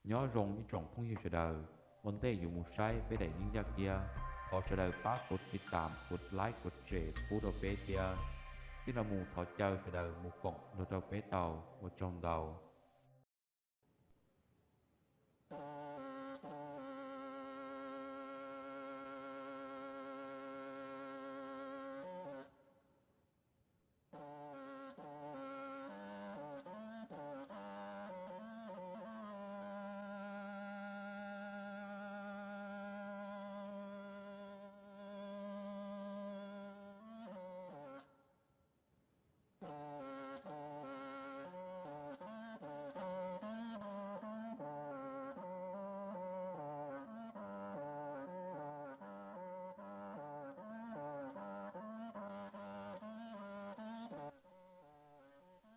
Nyob zoo ib tsoom phooj ywg sawv daws, ua ntej yuav mus saib peb daim yeeb yaj kiab, thov sawv daws pab kuv tiv tam, kuv like, kuv share pub rau peb thiab. Txij no mus thov caw sawv daws mus koom nrog rau peb tau, ua tsaug ntau.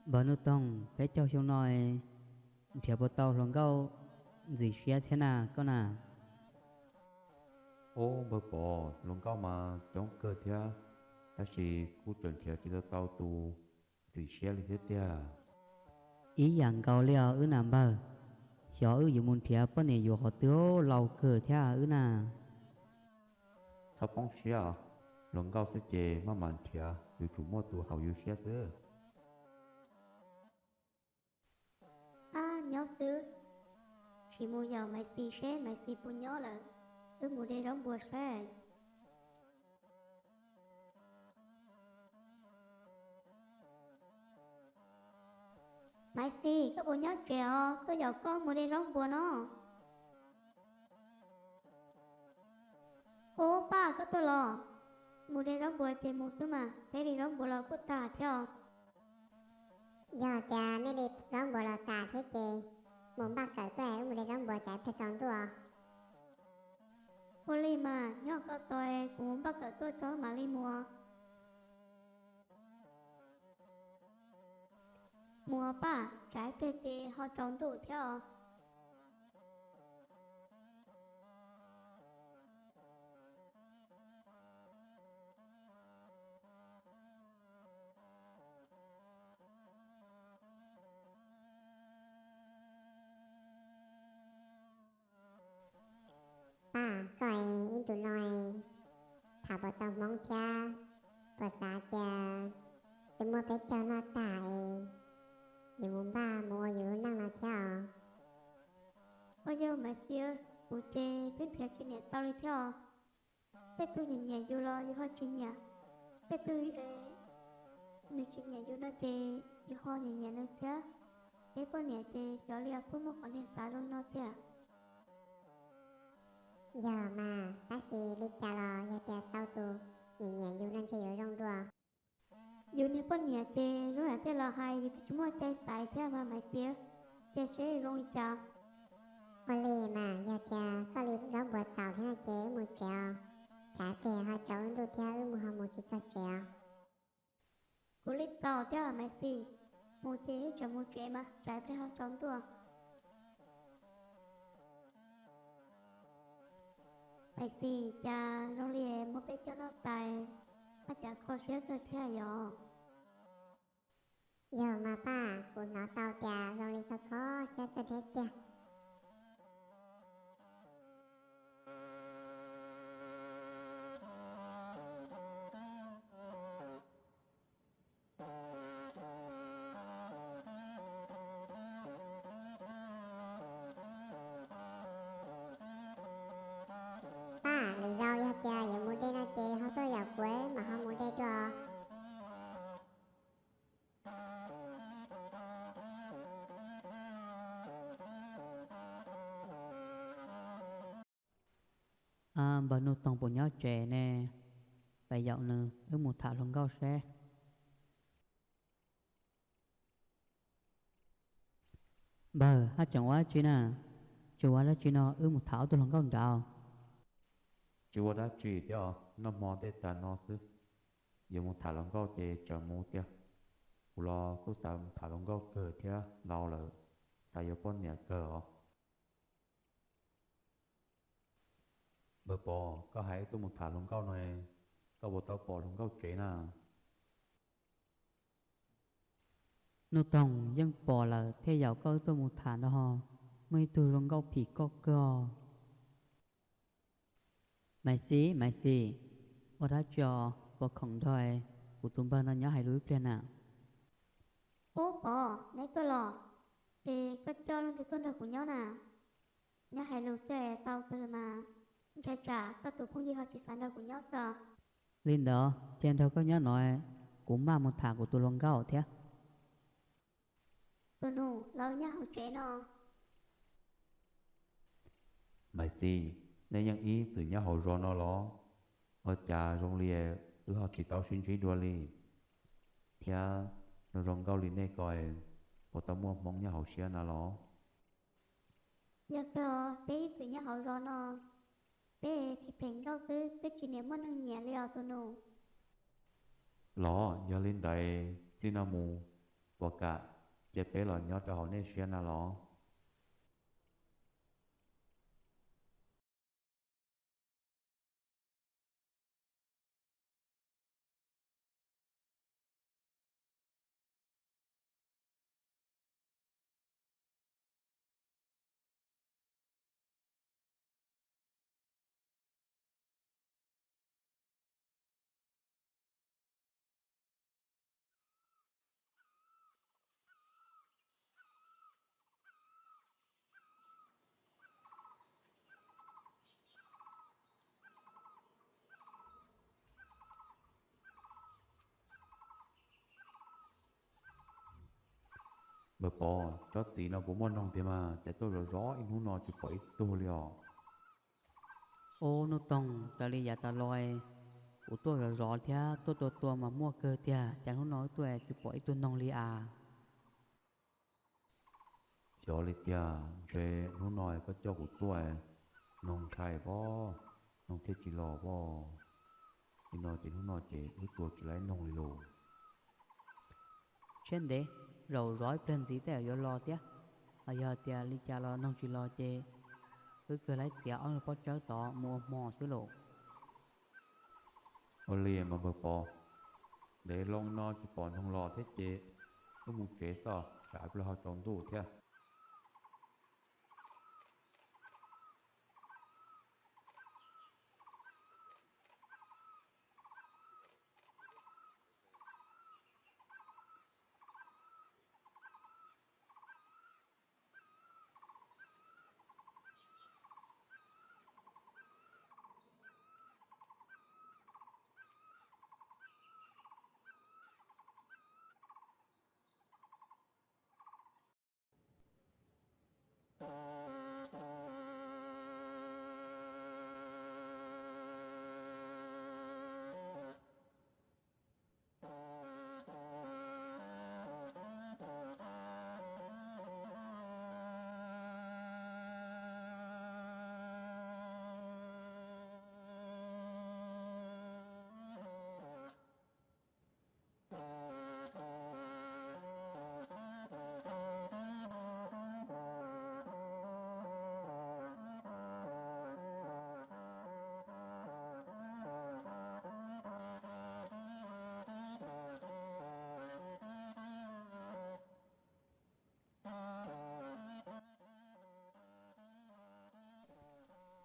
Npawg Nuj Toog, peb caug xyoo no nrhiav puas tau hluas nkauj ntxim siab thiab na koj na? Ub npawg Pov, hluas nkauj mas coob kawg thiab, tab sis kuj tseem nrhiav tsis tau tau tus ntxim siab li thiab tiag. Ib yam nkaus li os wb na npawg, xyov wb yuav mus nrhiav poj niam yuav qhov twg, laus kawg thiab wb na. Txhob poob siab, hluas nkauj xwb ces maj mam nrhiav, yuav tsum muaj tus haum yus siab xwb. Ab nyob xwb, sim mus yaum Maiv Xis seb Maiv Xis puas nyob lawm, wb mus de zaub npua saib. Maiv Xis, koj puas nyob tsev os? Tuaj yaum koj mus de zaub npua no. Ub Paj, koj tuaj los? Mus de zaub npua ces mus xwb mas, peb de zaub npua los kuj tas thiab os. Yog tias nej de zaub npua los tas thiab ces mus npaj kawm tuaj, wb mus de zaub npua tsam ib pliag tsaus ntuj os. Ua li mas, nyob koj tos, kuv mus npaj kawm tuaj tso mam li mus. Mus Paj, tsam ib pliag ces ho tsaus ntuj thiab os. Paj, koj ib ntus no tham puas tau hmoob thiab? Puas xav tias twb muaj peb caug noj tag es yuav mus npaj mus ua yus lub neej no thiab os? Ua yog Maiv Xis, kuv ces twb nrhiav tsis niam tau li thiab os. Tej tug nyiam nyiam yus los yus ho tsis nyiam, tej tug nws tsis nyiam yus no ces yus ho nyiam nyiam nws thiab. Peb poj niam ces xyov li os, kuj muaj qhov niag xav zoo no tiag. Yog mas, tab sis li cas los yog tias tau tus nyiam nyiam yus no ntshe yuav zoo dua. Yus niag poj niam ces zoo yam tej laus hais yus twb tsis muaj cai xaiv thiab mas Maiv Xis, cia seb zoo li cas. Ua li mas, yog tias koj li zaub npua txaus thiab no ces wb mus tsev os, tsam ib pliag ho tsaus ntuj thiab wb mus ho mus tsis txog tsev os. Kuv li txaus thiab Maiv Xis, mus ces wb tseem mus tsev mas tsam ib pliag ho tsaus ntuj. Maiv Xis, cas zoo li muaj peb caug noj tas, ua cas kho siab kawg thiab yom? Yog mas Paj, kuv hnov tau tias zoo li kho kho siab kawg thiab tiag. Paj, lwm zaus yog tias yuav mus de no ces ho tuaj yaum kuv mam ho mus de dua. Npawg Nuj Toog puas nyob tsev ne? Pais yaum nws wb mus tham hluas nkauj seb. Npawg, haj tseem ua dab tsi na? Tsis ua dab tsi no, wb mus tham ob tug hluas nkauj nrad. Tsis ua dab tsi thiab os, noj hmo tej tas no xwb, yuav mus tham hluas nkauj ces tsaws mus tiag. Kuv los kuj xav mus tham hluas nkauj kawg thiab, laus lawm xav yuav poj niam kawg os. Npawg Pov, koj hais wb tuaj mus tham hluas nkauj no, koj puas tau pom hluas nkauj tsev na? Nuj Toog, yeej pom lawm thiaj yaum koj wb tuaj mus tham ntag hos. muaj ib tug zoo nkauj phim koj kawg. Maiv Xis, Maiv Xis, ua dab tsi os, puas khoom nrog kuv tus npawg no nyob hais lus ib pliag na? Ub Pov, neb tuaj los? Es koj coj leej twg tuaj nrog kuv nyob na? Nyob hais lus xwb tau twg mas, ntshai tsam koj tus phooj ywg ho tsis xav nrog kuv nyob xwb. Li ntawd ces nrog koj nyob no, kuv maj mus tham kuv tus hluas nkauj thiab. Tus nus, los nyob hauv tsev no. Maiv Xis, nej yeej ib txwm nyob hauv zos no los? Ua cas zoo li wb ho tsis tau sib ntsib dua li? Thiab zoo zoo nkauj li nej ko, puas tau muaj hmoob nyob hauv siab na los? Yog kawg, peb ib txwm nyob hauv zos no, peb phem phem nkauj xwb, twb tsis niam muaj neeg nyiam li os tus nus. Los yog li ntawd txij no mus, puas kam cia peb los nyob rau hauv nej siab na los? Npawg Pov, tsob txiv no puas muaj noog tiag mas, cas tuaj zov zov ib hnub no tsis pom ib tug li os? Ub Nuj Toog, raws li yav tas los kuv tuaj zov zov thiab tuaj tua tua mas muaj kawg tiag, cas hnub no wb tuaj tsis pom ib tug noog li as? Xyov li tiag, ntshe hnub no koj coj kuv tuaj, noog ntshai pob, noog thiaj tsis los pob. Li no ces hnub no ces wb tua tsis laib noog li lauj. Tshiab ntev, zaum zov ib pliag ntxiv tej zaum yuav los thiab. Ho yog tias li cas los noog tsis los ces wb kawg laib txiav ob pob tsawb tod mus ua hmo xwb lauj. Ua li mas npawg Pov, ntev loo no tsis pom noog los thiab ces wb mus tsev xwb, tsam plaws ho tsaus ntuj thiab.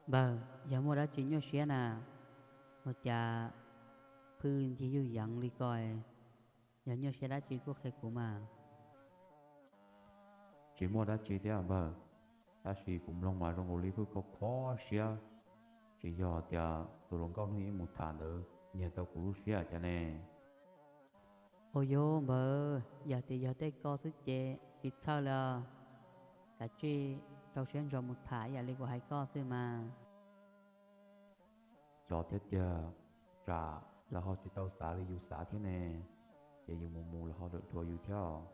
Npawg, yog muaj dab tsi nyuaj siab na? Ua cas phwj ncig yuj yeev li ko? Yog nyuaj siab dab tsi kuj qhia kuv mas. Tsis muaj dab tsi thiab npawg, tab sis kuv mloog mas zoo nkaus li phwj kho kho siab. Tsis yog tias tus hluas nkauj hnub ib mus tham ntawd nyiag tau kuv lub siab cas ne? Ua yuj npawg, yog tias yog tej ko xwb ces tsis txhawj li os. Kav tsij rau siab ntso mus tham ib yam li kuv hais koj xwb mas. Xyov thiab tiag, tsam lawv ho tsis tau xav li yus xav thiab ne, ces yus mus mus lawv ho rawm rhuav yus thiab os.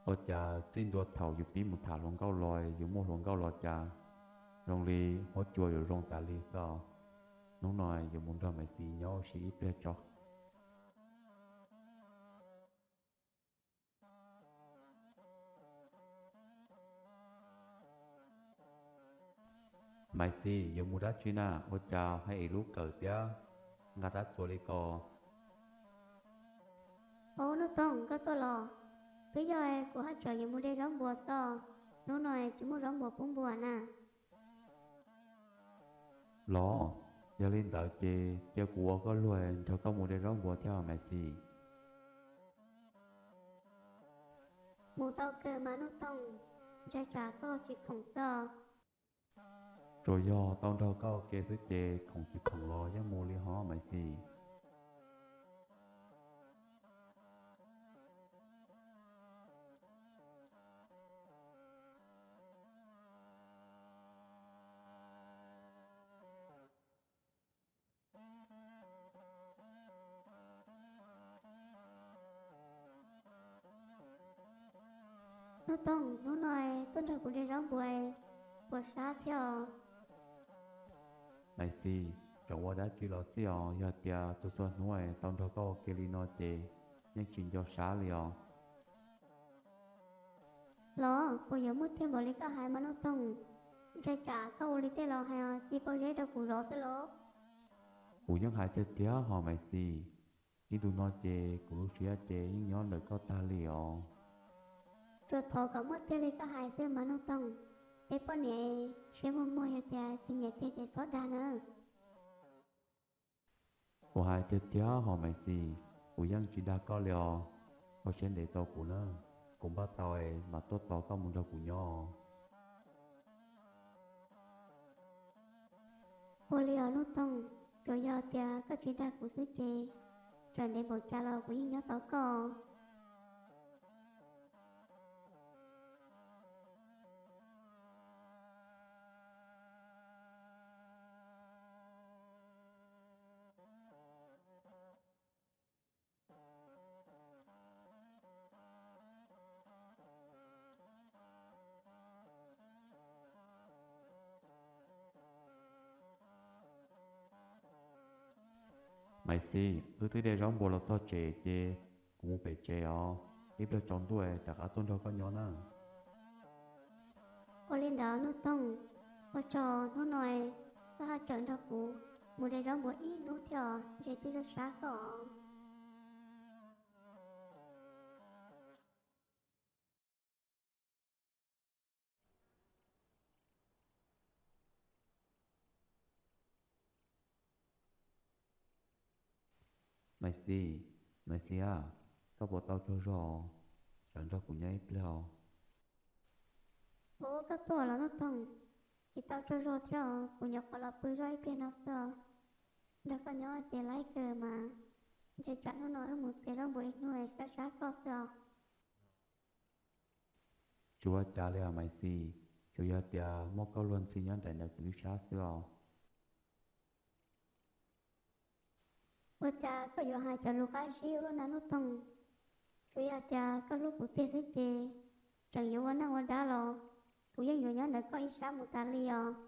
Ua cas txij ntua thaum yus pib mus tham hluas nkauj los, yus muaj hluas nkauj los cas zoo li huab cua yuav zoo tas li xwb. Hnub no yus mus nrog Maiv Xis nyob ua si ib pliag tso. Maiv Xis, yuav mus dab tsi na, ua cas hais es lub kawm thiab nqa dab txuas li ko? Au Nuj Toog, koj tuaj los? Twb yog kuv haj tseem yuav mus de zaub npua xwb, hnub no tsis muaj zaub npua pub npua na. Los, yog li ntawd ces cia kuv ua koj luag nrog koj mus de zaub npua thiab Maiv Xis. Mus tau kawg mas Nuj Toog, ntshai tsam koj tsis khoom xwb. Tsuas yog tau nrog koj ua ke xwb ces khoom tsis khoom los yeej mus li hos Maiv Xis. Nuj Toog, hnub no tuaj nrog kuv de zaub npua, puas sab thiab? Maiv Xis, tseem ua dab tsi los xij os, yog tias txhua txhua hnub tau nrog koj ua ke li no ces yeej tsis nco sab li os. Los puas yuav muaj tiag npaum li koj hais mas Nuj Toog? Ntshai tsam koj ua li tej laus hais os, ci pob zeb rau kuv zov xwb los. Kuv yeej hais tiag tiag hos Maiv Xis, ib ntu no ces kuv lub siab ces yeej nyob ntawm koj tag li os. Tsuas thov kom muaj tiag li koj hais xwb mas Nuj Toog, peb poj niam siab muag muag yog tias tsis nyiam tiag ces txhob dag na. Kuv hais tiag tiag hos Maiv Xis, kuv yeej tsis dag koj li os, koj siab ntev tau kuv na, kuv npaj tau mas tuaj tos koj mus nrog kuv nyob. Ua li os Nuj Toog, tsuas yog tias koj tsis dag kuv xwb ces tsam ntev npaum cas los kuv yeej nyob tos koj. Maiv Xis, wb twb de zaub npua los txog tsev ces kuv mus pem tsev os, ib pliag tsaus ntuj rov qab tuaj nrog koj nyob na. Ua li ntawd Nuj Toog, ua tsaug hnub no koj haj tseem nrog kuv mus de zaub npua ib hnub thiab os, ntshe twb sab sab koj os. Maiv Xis, Maiv Xis a, koj puas tau tsaug zog? Sawv nrog kuv nyob ib pliag. Ua koj tuaj los Nuj Toog, tsis tau tsaug zog thiab os, kuv nyuam qhuav los pw zog ib pliag no xwb os. Nrog koj nyob ces laib kawg mas, ntshe tsam hnub no wb mus de zaub npua ib hnub sab sab koj xwb os. Tsis ua cas li os Maiv Xis, tsuas yog tias muab koj luag ntxhi nyob nraim ntawd kuv ib sab xwb os. Ua cas koj yuav hais cov lus qab zib ua luaj na Nuj Toog? Tsuas yog tias koj hlub kuv tiag xwb ces, tseem yuav ua neej ua dab los, kuv yeej yuav nyob ntawm koj ib sab mus tas li os.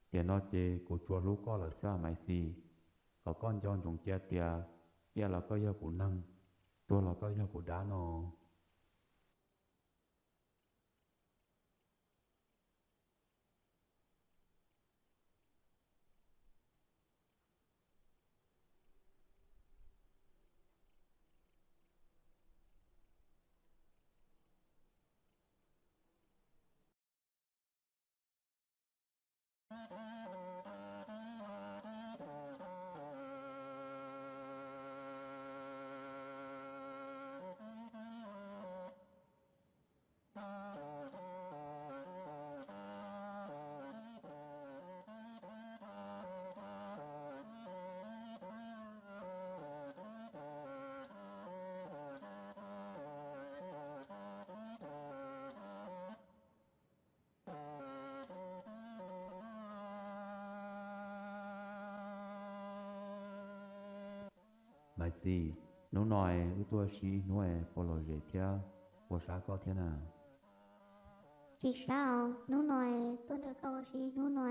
Tiam no ces kuv tsuas hlub koj lawm xwb Maiv Xis, kom koj nco ntsoov cia tias, ciaj los koj yog kuv neeg, tuag los koj yog kuv dab no. Maiv Xis, hnub no wb tuaj ua si ib hnub puas lom zem thiab puas sab koj thiab na? Tsis sab os, hnub no tuaj nrog koj ua si ib hnub no,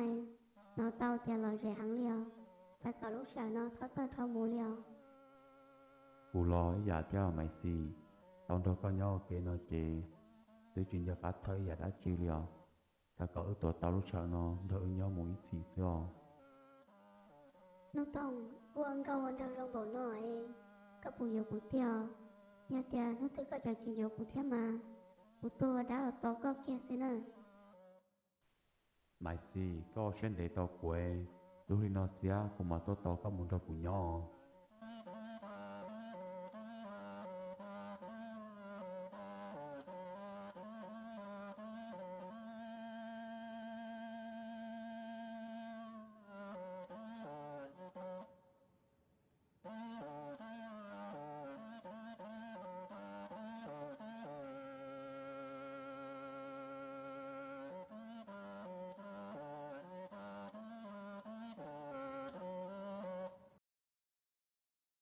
hnov tau tias lom zem heev li os, xav kom lub sij hawm no txhob txawj dhau mus li os. Kuv los ib yam thiab Maiv Xis, tau nrog koj nyob ua ke no ces, twb tsis nco qab txhawb ib yam dab tsi li os. Thov kom wb tua tau lub sij hawm no nrog wb nyob mus ib txhis xwb os. Hnub Toog, ua nkauj ua nraug zoo npaum no es koj puas yuav kuv tiag? Yog tias hnub twg koj tseem tsis yuav kuv thiab mas kuv tua dab los tos koj kiag xwb na. Maiv Xis, koj ua siab ntev tos kuv, lub hli no xiab kuv mam tuaj tos koj mus nrog kuv nyob.